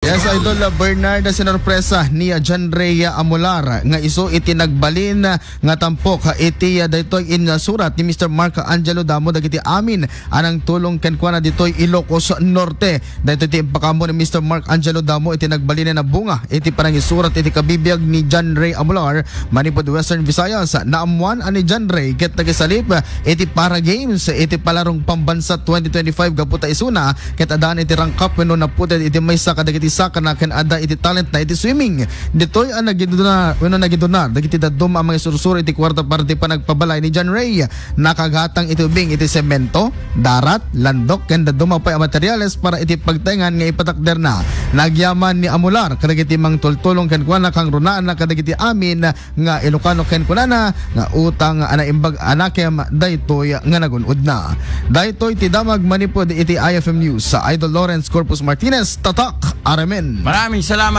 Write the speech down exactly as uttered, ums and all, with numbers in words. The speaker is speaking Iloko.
Yes, Idol Bernard, sinorpresa ni John Ray Amolar nga isu iti nagbalin nga tampok iti daytoy insurat ni Mister Mark Angelo Damo dagiti amin a nangtulong kenkuana ditoy Ilocos Norte. Daytoy ti impakaammo ni Mister Mark Angelo Damo iti nagbalin a bunga iti panangisurat iti kabibiag ni John Ray Amolar manipud Western Visayas. Naammuan a ni John Ray ket nakisalip iti Para Games iti Palarong Pambansa twenty twenty-five gapu ta isuna ket addaan iti rangkap wenno naputed iti maysa kadagiti sakana ken adda iti talentna iti swimming. Ditoy a nagiduna wenno nagiduna dagiti dadduma a mangisursuro iti kuarta para ti panagpabalay ni John Ray. Nakagatang iti ubing iti semento, darat, landok ken dadduma pay a materiales para iti pagtaengan nga ipatakderna. Nagyaman ni Amolar kadagiti mangtultulong kenkuana kangrunaanna kadagiti amin nga Ilocano ken kunana nga utang a naimbag a nakem daytoy nga nagun-odna. Daytoy ti damag manipud iti I F M News. Idol Lawrence Corpus Martinez, Tatak Aramen. Maraming salamat.